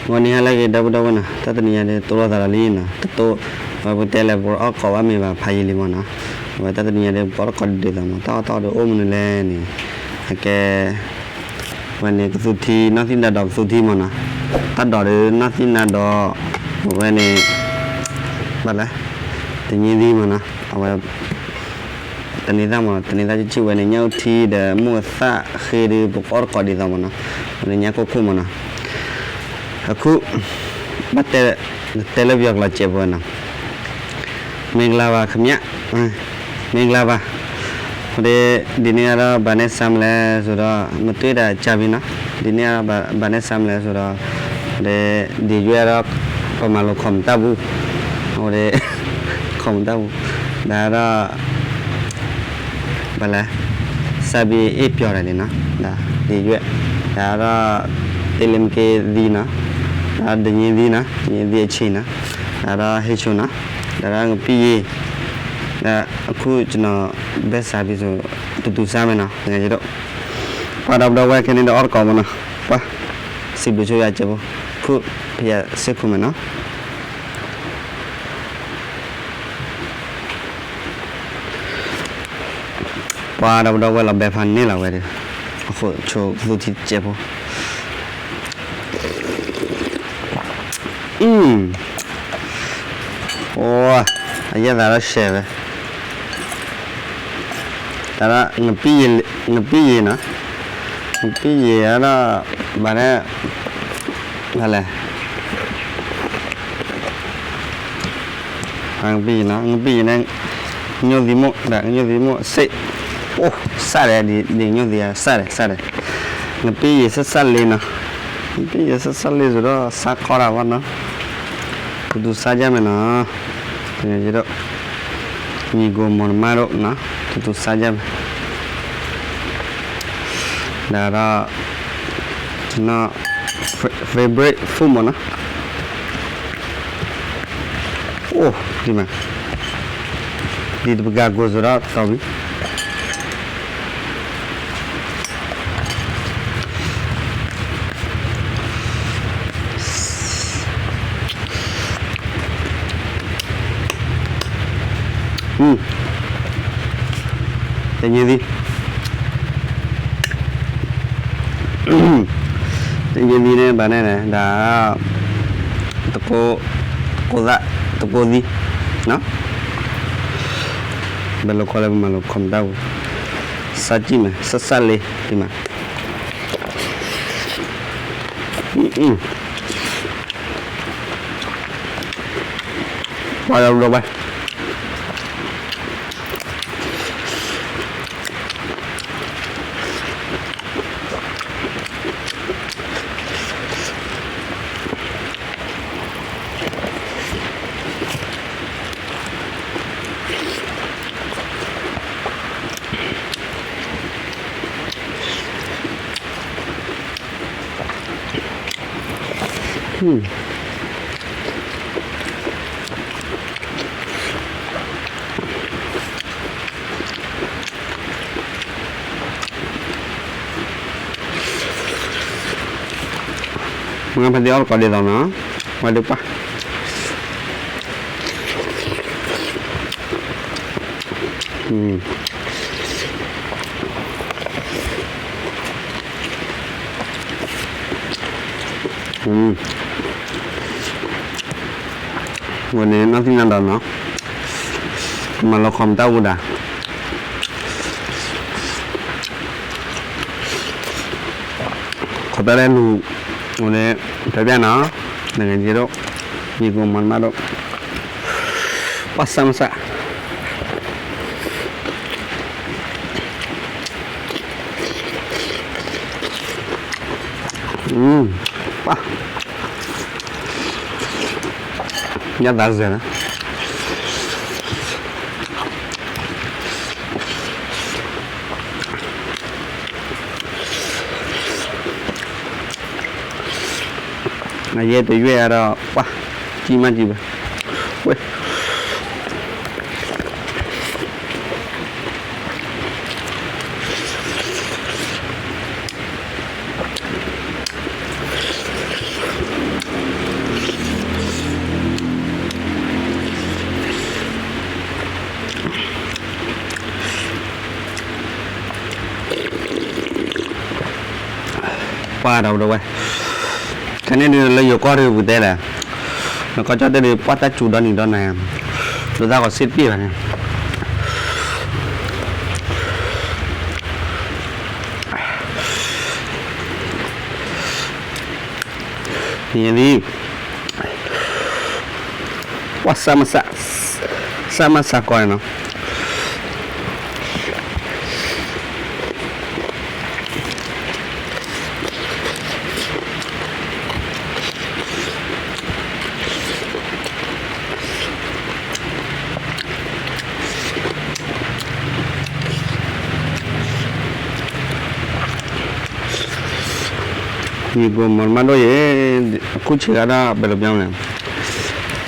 ဂီၤနံၤဟါလၢအဂ့ၤ ဒီပုၢ်ဒီဝဲၢ်နီၤ, တၢ်တနံၤညါဒီး တိၢ်လိာ်သးဒီးလံနီၤ, တတိၢ်, ဝဲပတဲလဲၣ် ပအီၣ်တကိးဘၣ်မ့ၢ်ဘၣ် ဖးယံာ်လံမ့ၢ်နီၤ, အဝဲတၢ်တနံၤညါဒီး ပအီၣ်တကိးဒ်သိးမ့ၢ် တၢ်အီၣ်တၢ်အီဒီးအိၣ်မနုၤလဲၣ်န့ၣ်, အကဲ ဝဲန့ၣ်ကသူထံ နီၢ်သံနၤဒီးကသူထံမ့ၢ်နီၤ, တၢ်ဒိးဒီးနီၢ်သံနၤဒီး, ဝဲန့ၣ်, ဘၣ်လဲၣ်, တညင်းသံမ့ၢ်နီၤ, အဝဲ တန့ၤသၣ်မ့ၢ်နီၤ, တန့ၤသၣ်ကၠံၣ်ကၠံၣ်ဝဲန့ၣ် ညၣ်အုၣ်ထံဒီးမိၢ်သၣ်ဃ့ဒီး ပကအီၣ်တကိးဒ်သိးမ့ၢ်နီၤ, ဝဲန့ၣ်ညါခိၣ်ခိၣ်မ့ၢ်နီၤ, အခု, ဘၣ်တဲ, တဲလၢပယီၤကျိာ်စဲးဖိနီၤ မင်္ဂလာပါခင်ဗျာ, မင်္ဂလာပါ, အဃိဒီး, ဒ်န့ၣ်အဒီး ဘၣ်နဲစါမလဲၣ်ဆိဒီး မ့ၢ်တ့ၢ်ဒၣ်ကၢ်ဘံနီၤ, ဒ်န့ၣ်အဒီး ဘၣ်နဲစါမလဲၣ်ဆိဒီး, ဒီး, ဒ်ယွဲၢ်ဒီး, ပမၤလိာ်ခီၣ်မတၢ်ပူၤ, အဃိဒီး, ခီၣ်မတၢ်ပူၤ, ဒီးဒီး ဘၣ်လဲၣ်, စၢ်ဘံအ့ၣ်ပျီၤတၢ်လံနီၤ, ဒီးဒ်ယွဲၢ်, ဒီးဒီး, တ့လ့မ့ၢ်က့သံနီၤ, ဒီးဒ်ညင်းသံနီၤ, ဒ်ညင်းသံအဆံးနီၤ, ဒီးဒီးဟ့ၣ်ဆိနီၤ, ဒီးဒီးငပံၢ်ယ့ၤ, ဒီးအခု ကျွန်တော် ဘဲစၢ်ဘံဆိ တူတူစါမ့ၢ်နီၤ, တဂၤယဲဒိၣ်, ပှၤဒီပုၢ်ဒီဝဲၢ်ခဲန့ၣ်ဒီးအီၣ်တကိးမ့ၢ်နီၤ, ပှၤ, စံးဘျုးဆိယၤစဲးဖိ, ခု, ဖယစ့ၢ်ခိၣ်မ့ၢ်နီၤ ပှၤဒီပုၢ်ဒီဝဲၢ်လီၤဘဲဖးန့ၢ်လီၤဝဲဒီး, အဃိဆိကသူထံစဲးဖိ, အိ, အယဲၢ်သးဒီးရှဲဝဲ, တၢ်ဒီး, ငပံၢ်ယ့ၤနီၤ, ငပံၢ်ယ့ၤဒီး, ဘၣ်ဒီး, ဘၣ်လဲၣ် ငပံၢ်ယ့ၤနီၤ, ငပံၢ်ယ့ၤန့ၣ်, ကညိၣ်သံမိၢ်, ဒီးကညိၣ်သံမိၢ်စ့ၢ်, အိၣ်, စၢ်ဒီး, ဒ်ကညိၣ်သံ, စၢ်ဒီး, စၢ်ဒီး, ငပံၢ်ယ့ၤစၢ်စၢ်လ့နီၤ, ငပံၢ်ယ့ၤစၢ်စၢ်လ့ဆိဒီး စါခီတၢ်ဘၣ်နီၤ, တူတူစါယါမ့ၢ်နီၤ, ယဲဒိၣ်, ညီကိမီၤနမါဒိၣ်နီၤ, တူတူစါယါမ့ၢ် ဒီးဒီး, နီၤ, favorite food မ့ၢ်နီၤ, အိၣ်, ဒ်မး, ဒ်တပကၤကိၢ်စိဒီးတီၢ်ဝံၤ တညင်းသံ, တညင်းသံန့ၣ် ဘၣ်န့ၣ်န့ၣ် ဒီး တကိး, ကိးသး, တကိးသံ, ဘယ်လိုခေါ်လဲ ပမၤလိခီၣ်မတၢ်ပူၤ, စၢ်ကံၣ်မး စၢ်စၢ်လ့ ကံၣ်မး, ပှၤလီၤဘျီဘၣ် မ့ၢ်ဖဲသ့ၣ်အီၣ်တကိးဒ်သိးနီၤ, ဝဲဒုးပၢ်, ဝဲန့ၣ်နီၢ်သံနၤဒီးနီၤ, မၤလီၤခီၣ်မတၢ်ဝူဒၣ် ခီဖျိလၢလူၤ, အိၣ်န့ၣ်, ဖဲဖဲနီၤ, နဂ့ၤယဲဒိၣ်, ယကမၤမးဒိၣ်, ပှၤစၢ်မစၢ် ပှၤ, ညၣ်သးစဲၤနီၤ အယဲတယွဲၢ်အါဒီး ပှၤ, ကံၣ်မးကံၣ်ဘၣ်, ဝဲ ညၣ်သးစဲၤနီၤ, ဒီပုၢ်ဒီဝဲၢ်, ခဲန့ၣ်ဒုးလၢယိၤကီၢ်ဒုးပူၤတဲလဲၣ်, နကီၢ်ကၠီၣ်တဲၣ်ဒုး ပှၢ်တၢ်စူၤဒီနံၤဒီနၤ, ဒိသၣ်ကီးစ့တပ့ၢ်ဘၣ်န့ၣ်, ယလံ, ပှၤစၢ်မးစၢ်, စၢ်မးစၢ်ကီးန့ၣ်နီၤ. မံၤကိၢ်မီၤတမါဒိၣ်ယဲ, အခိၣ်ဆံးဂၤဒီး ဘယ်လိုပြောမလဲ,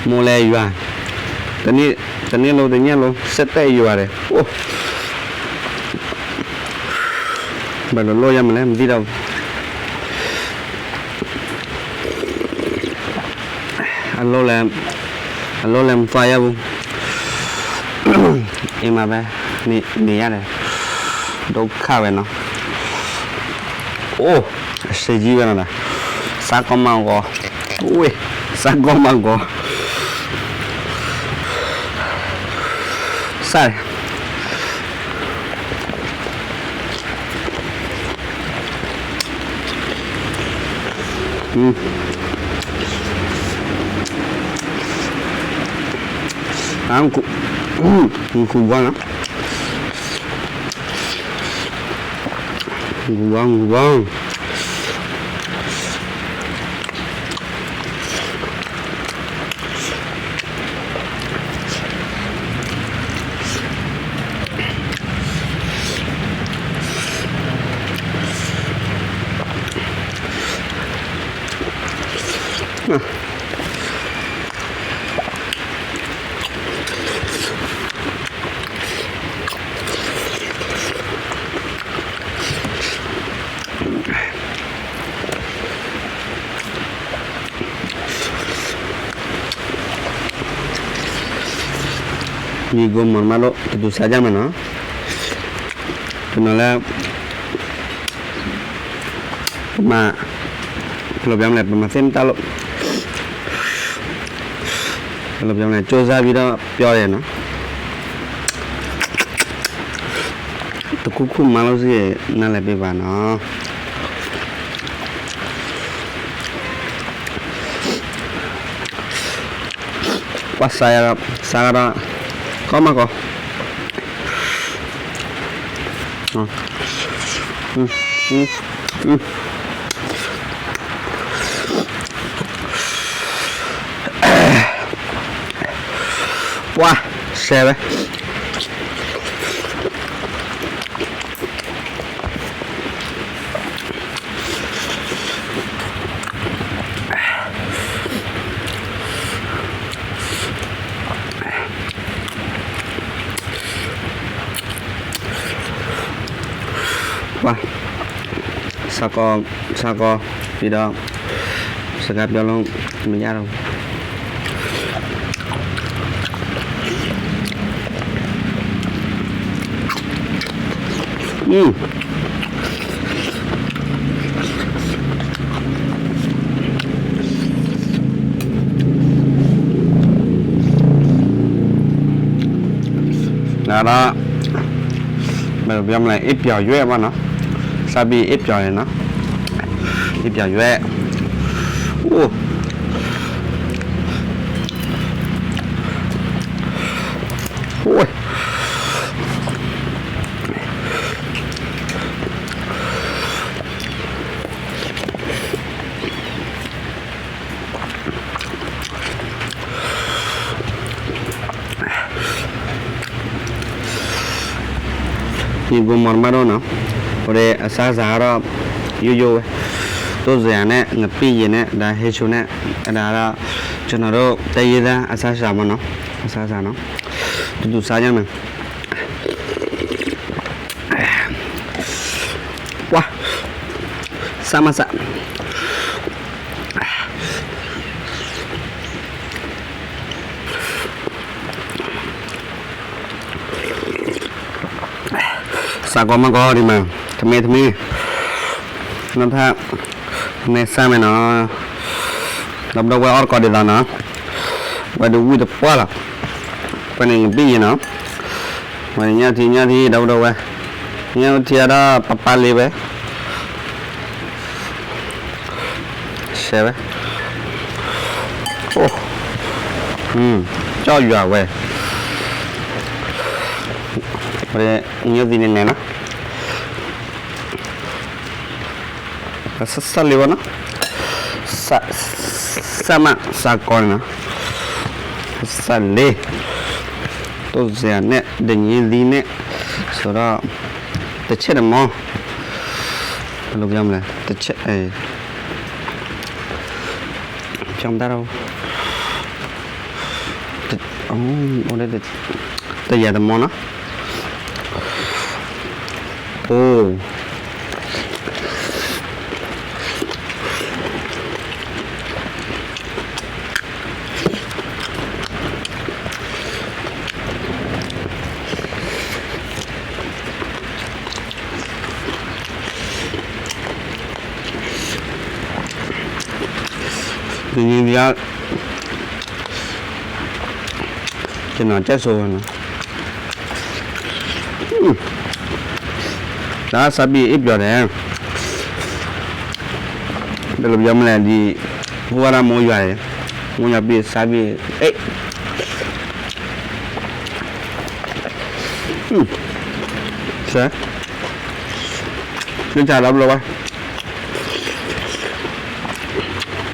မိၢ်လဲၤယွၤ, တန့ၢ်လိတညၣ်လိ စက်တက်ယွၤဒီး, အိၣ်, ဘယ်လိုလုပ်ရမလဲ မသိတော့ဘူး. အလုပ်လည်း, အလုပ်လည်းမသွားရဘူး. အိမ်မှာပဲ, နေ, နေရတယ်. ဒုက္ခပဲနော်. အိုး, အဆံးကြီးပဲနော်ဒါ. စားကောင်းမကောင်း. ဝေး, စားကောင်းမကောင်း. စားတယ်. อืม อ่ะ กู อืม กูว่านะ กูว่า กูว่า မံၤကိၢ်မီၤမးဒိၣ် တဒူၣ်စါယါမးနီၤ, ပနီၤလၢ ပမၤ, ဘယ်လိုပြောမလဲ, ပမၤသ့ၣ်မတၢ်လိာ်, ဘယ်လိုပြောမလဲ, ကြိုးစားပြီးတော့ပြောတယ်နော်. တခုခုမှန်းလို့ရှိရင် နားလည်ပေးပါနော်. ပှၤစါယါဒီး စါကဒီး ကီမကီ, ပှၤစဲဝဲ ပှၤ, စးကီး, စးကီး, ပြီးတော့ စကားပြောလို့မရတော့ဘူး. ဒါတော့ ဘယ်လိုပြောမလဲ, အိပ်ပျော်ရွက်ပေါ့နော်, စပြီးအိပ်ပျော်တယ်နော်, အိပ်ပျော်ရွက်, အိုး, အိုး မံၤကိၢ်မီၤတမါဒိၣ်နီၤ, အဝဲအစားအစာကတော့ ရိုးရိုးပဲ, သို့စရာနဲ့ ငပိရေနဲ့ ဒါဟဲချိုနဲ့ အဲ့ဒါကတော့ ကျွန်တော်တို့ တိုင်းရင်းသားအစားအစာပေါ့နော်, အစားအစာနော်, တူတူစားကြမယ်. ဝါ, စမစ စးကီးမၤကီးဒံးမး, တမ့ၢ်တမ့ၢ်, နောက်ထပ် မ့ၢ်စၢ်မ့ၢ်နီၤ, ဒီပုၢ်ဒီဝဲၢ်အီၣ်တကိးဒ်သိးနီၤ, ဝဲဒုးဝံၣ်တပှၢ်လီၤ, ဝဲန့ၣ်ကဘံၣ်ယဲနီၤ, ဝဲန့ၣ်ညၣ်ထံညၣ်ထံ ဒီပုၢ်ဒီဝဲၢ်, ညၣ်ထံအဒၣ်ပပၢ်လ့ဝဲ ရှဲဝဲ, အိၣ်, ကၠီၣ်ယွၤဝဲ, ဝဲညၣ်သံန့ၣ်နဲနီၤ, စၢ်လ့ဝဲနီၤ, စၢ်မးစၢ်ကီန့ၣ်နီၤ, စၢ်လ့, တိၢ်စဲၤန့ၣ် ဒ်ညၣ်သံန့ၣ်, ဆိဒီး တဆဲးတမီၤ, ဘယ်လိုပြောမလဲ, တဆဲး, ပြောင်းတတ်တော့, တ, အိၣ်လၢတ, တယၤတမီၤနီၤ, အိၣ် တနံၤညါ ကျွန်တော် ကြိုက်ဆိုးဝါနီၤ, ဒါက စားပြီး အိပ်ပျော်တယ်, ဘယ်လိုပြောမလဲ, ဒီ, ဟိုက မိုးရွာတယ်, မိုးရွာပြီး စားပြီး အိပ်, ဆရာ, ဒီး ချား တော့ ဘယ်လိုပါ,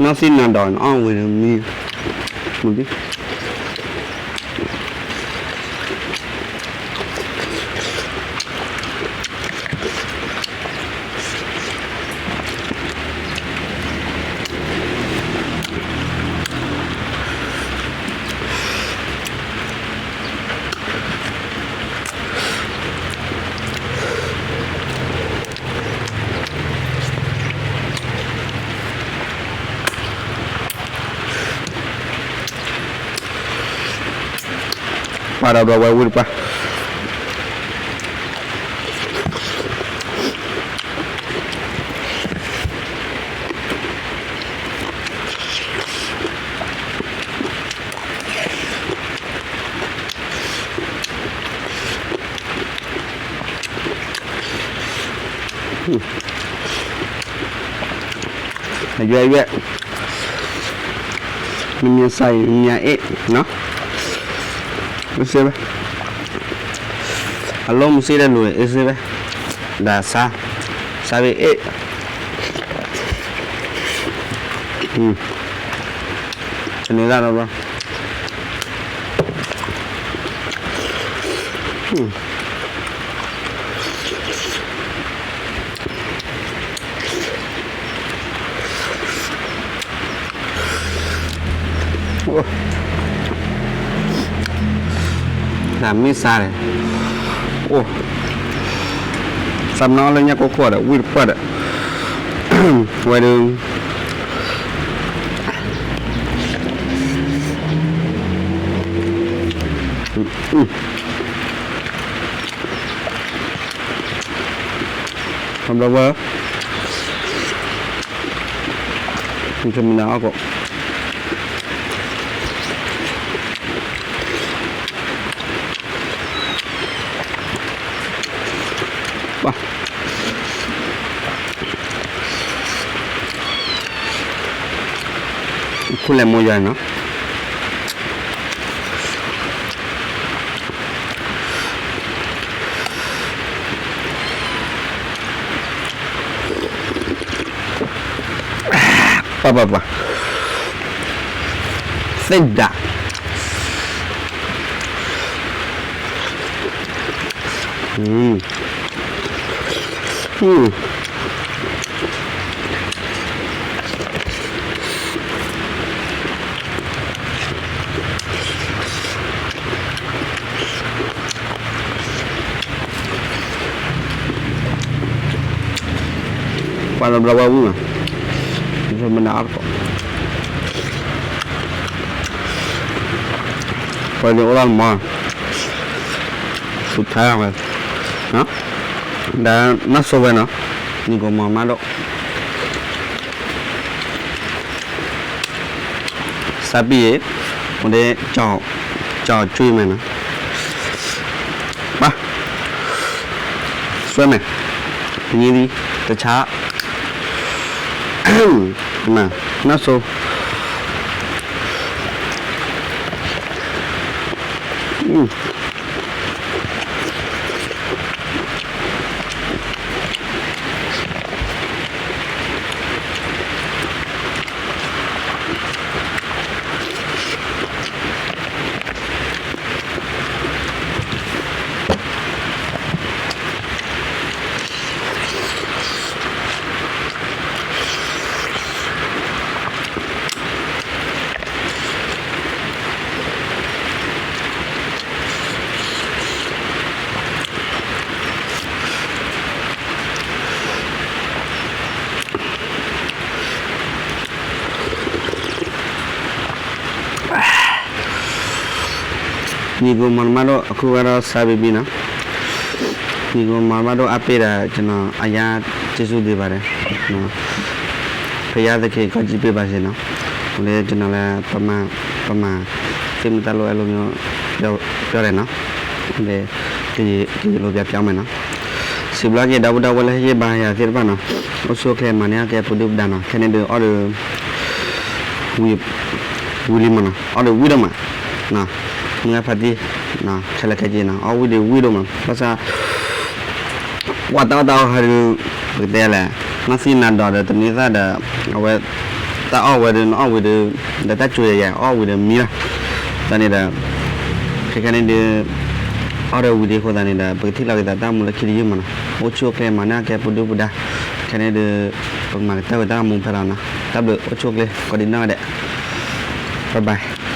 နောက် စီး နၤ ဒီး အီၣ် ဝံၤ မံ မုၢ် ဒ် ပှၤဒီးဘျီဝဲဝံၣ်တပှၢ်, အရွဲၢ်ရွဲၢ်, မ့ၢ်မ့ၢ်စၢ်အံၤ မ့ၢ်မ့ၢ်အ့ၣ်, အ့ၣ်စ့ဝဲ, အလိၣ်မ့ၢ်စ့ၢ်တလူၤ အ့ၣ်စ့ဝဲ, ဒီးစါ, စါဝဲအ့ၣ်, တန့ၤဒၣ်ဒီးဘျီ တၢ်မ့ၢ်စါန့ၣ်, အိၣ်, စးမနီၤလၢညါကိခိၣ်ဒီး ဝံၣ်တပှၢ်ဒီး, ဝဲဒုး ခီဖျိဝဲ, မ့ၢ်နၤအီၣ်ကိး, ပှၤ ခိၣ်လဲၤမိၢ်ယွၤနီၤ. ပှၤပှၤပှၤ, သ့ၣ်ဒၣ်, ပှၤလၢဘျီဝဲဝံၣ်မး, မနုၤအါတကိး, ပှၤန့ၣ်အိၣ်လၢမၤ, ဆူးထါဝဲ, ဒီးနၢ်စိဝဲနီၤ, နံၤကမၤမးဒိၣ်. စးပံၣ်အံၤ အိၣ်ဒ့ ကၠီၣ်ကွံာ်မဲာ်နီၤ, ဘၣ် စွဲမဲာ် တနံၤဒံး တဆါ နၢ်စိ ညီကိမၤတမါဒိၣ် အခုကတော့ စားပြီပြီနော်. ညီကိမၤတမါဒိၣ် အားပေးတာ ကျွန်တော် အရမ်းကျေးဇူးတင်ပါတယ်နော်. ဘုရားသခင် ကောင်းချီးပေးပါစေနော်. ဟိုလေ ကျွန်တော်လည်း ပမ ပမ သိပ်မတတ်လို့ အဲ့လိုမျိုး ပြော ပြောတယ်နော်. ဒီ ကရင် ကရင်လို ပြန်ပြောင်းမယ်နော်. စံးဘျုးက့ၤ ဒီပုၢ်ဒီဝဲၢ်လၢ ဟ့ၣ်ဂံၢ်ဘါယၤသ့ၣ်တဖၣ်နော်. အိၣ်ဆူၣ်အိၣ်ချ့ မၤန့ၢ်အကဲ ပဒုၣ်ပဒါနော်. ခဲန့ၣ်ဒုး အီၣ်ဒီး ဝံၤ ဝံၤလံမးနီၤ, အီၣ်ဒီးဝံၣ်ဒိၣ်မး, မုၢ်ဂၢ်ဖါတံၢ်, ခဲလၢာ်ခဲဆ့နီၤ, အီၣ်ဝံၣ်ဒီးဝံၣ်ဒိၣ်မး, ဘၣ်ဆၣ် ပှၤတၢ်အီၣ်တၢ်အီဟဲဒုး ပကတဲလဲၣ်, နၢ်သံနၤဒိးဒီးတနံၤသၣ်ဒီး အဝဲ တၢ်အီၣ်ဝဲဒုး နအီၣ်ဝံၤဒီး ဒီးတၢ်ကၠိယဲၢ်ယဲၢ် အီၣ်ဝံၤဒီးမံလီၤ. တၢ်န့ၣ်ဒီး ခဲခဲန့ၣ်ဒုး အီၣ်ဒီးဝံၤဒံးအဃိသတးန့ၣ်ဒီး ပကထံၣ်လိာ်က့ၤသးတၢ်မူလၢခံတယုၢ်မးနီၤ, အိၣ်ဆူၣ်အိၣ်ချ့ မၤန့ၢ်အကဲ ပဒုၣ်ပဒါ, ခဲန့ၣ်ဒုး ပကမၤကတၢၢ်ဝဲတၢ်မူဖဲလီၤနီၤ, တၢ်ဘျုး အိၣ်ဆူၣ်အိၣ်ချ့ ကိးဒံးနီၢ်ဂၤဒဲး, bye bye.